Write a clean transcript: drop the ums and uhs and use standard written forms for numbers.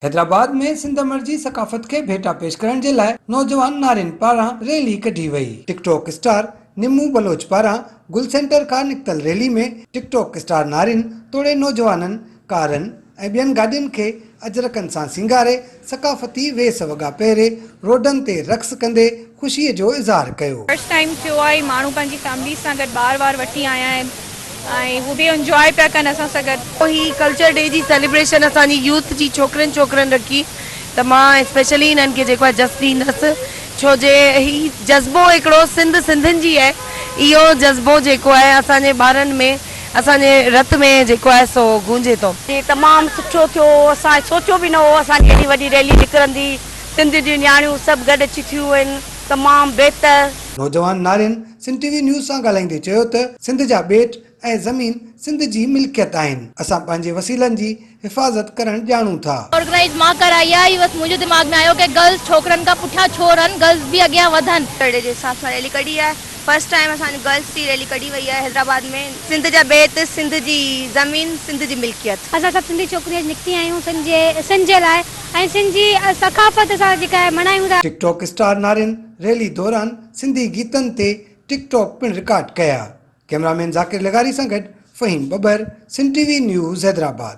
حيدرآباد ۾ سنڌ امڙ جي ثقافت کي ڀيٽا پيش ڪرڻ جي لاء نوجوان نارين پاران ريلي ڪڍي وئي. ٽڪ ٽاڪ اسٽار نمو بلوچ پاران گل سينٽر کان نڪتل ريلي ۾ ٽڪ ٽاڪ اسٽار نارين توڙي نوجوانن ڪارن ۽ ٻين گاڏين کي اجرڪن سان سينگاري ثقافتي ويس وڳا پهري روڊن تي رقص ڪندي خوشي جو اظهار ڪيو. فرسٽ ٽائيم ٿيو آهي ماڻهو پنهنجي فيملي سان گڏ ٻار وار وٺي آيا آهن ۽ هو به انجواء پيا ڪن اسان سان گڏ. هي ڪلچر ڊي جي سيليبريشن اسان جي يوٿ جي ڇوڪرين ڇوڪرن رکي ته مان اسپيشلي هنن کي جيڪو آهي جس ڏيندس ڇو جي هي جذبو هڪڙو سنڌ سنڌين جي آهي اهو جذبو جيڪو آهي اسان جي ٻارن ۾ اسان جي رت ۾ جيڪو آهي سو گونجي ٿو. جي تمام سٺو ٿيو اسان سوچيو به نه هو اسان جي ايڏي وڏي ريلي نڪرندي سنڌ جون نياڻيون سڀ گڏ اچي ٿيون آهن تمام بهتر. نوجوان نارين سنڌ ٽي وي نيوز سان ڳالهائيندي چيو ته سنڌ جا ٻيٽ ۽ زمين سنڌ جي ملڪيت آهن، اسان پنهنجي وسيلن جي حفاظت ڪرڻ ڄاڻون ٿا. آرگنائيز مان ڪرائي آهي بس منهنجي دماغ ۾ آيو ڪه گرلز ڇوڪرن کان پٺيان ڇو رهن گرلز به اڳيان وڌن. ڪرڙي جي حساب سان ريلي ڪڍي آهي فرسٽ ٽائيم اسان جي گرلز جي ريلي ڪڍي وئي آهي حيدرآباد ۾ سنڌ جا بيت سنڌ جي زمين سنڌ جي ملڪيت. اسان سڀ سنڌي ڇوڪريون اڄ نڪتي آهيون سنڌ جي سنڌ جي لاء ۽ سنڌ جي ثقافت اسان جيڪا آهي ملهايون ٿا. ٽڪ ٽاڪ اسٽار نارين ريلي دوران سنڌي گيتن تي ٽڪ ٽاڪ پڻ رڪارڊ ڪيا. ڪئميرا مين ذاڪر لغاري سان گڏ Faheem Babbar, Sindh T V news, Hyderabad.